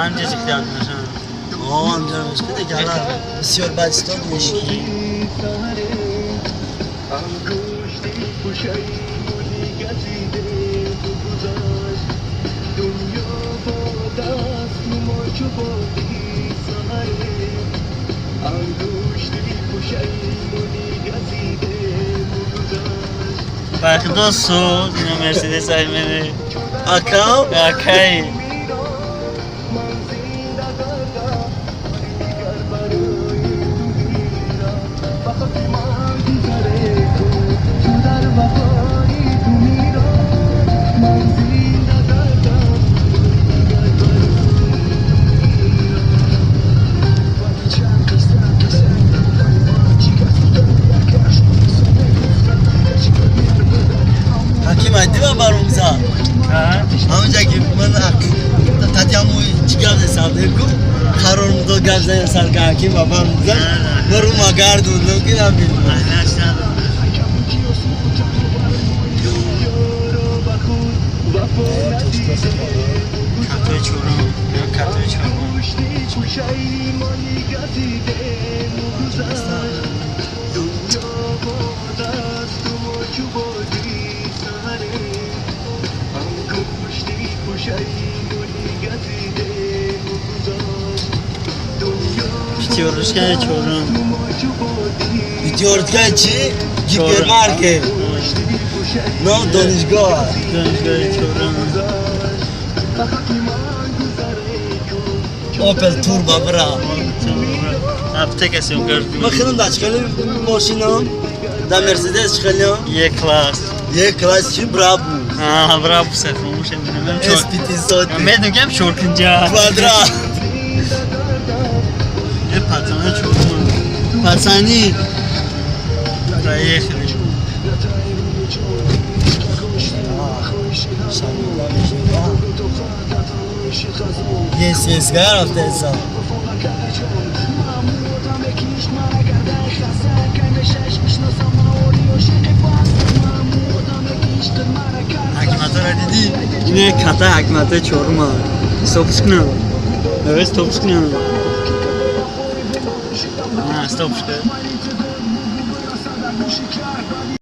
Ҳамҷа зихтият мешан. Ҳамҷа мешки дигар бисёр бад истод мешки. Ба худо суд, ина Мерседес ай мене. Акам? Акай. Ҳаким айдима барумза. Ҳамонҷа ки ман татьяму чӣ гап зесам ку қарор мудо гап занем сар ка ҳаким ба барумза. Ман рума гардондам ки набин. Катои чорум, ё катои чорум. Пятёрочка чорум. Пятёрочка чӣ? Гипермаркет. Ном донишгоҳ. Донишгоҳи чорум. Опел Турбо бра. Аптека съёмка. Ман хелам да чӣ хеле мошинам? Да Мерседес чӣ хеле? Е класс. Е класс чӣ Брабус? А, Брабус фаромӯш мекунам. S500. Медонам кам чоркинҷа. Квадрат. Е пацана чорум. Пацани. Проехали. Yes, yes, рафтесам. Ҳакиматора дидӣ? Ине ката ҳакиматои чорума. Стопш кунам. Давай стопш кунам. А, стопш кун.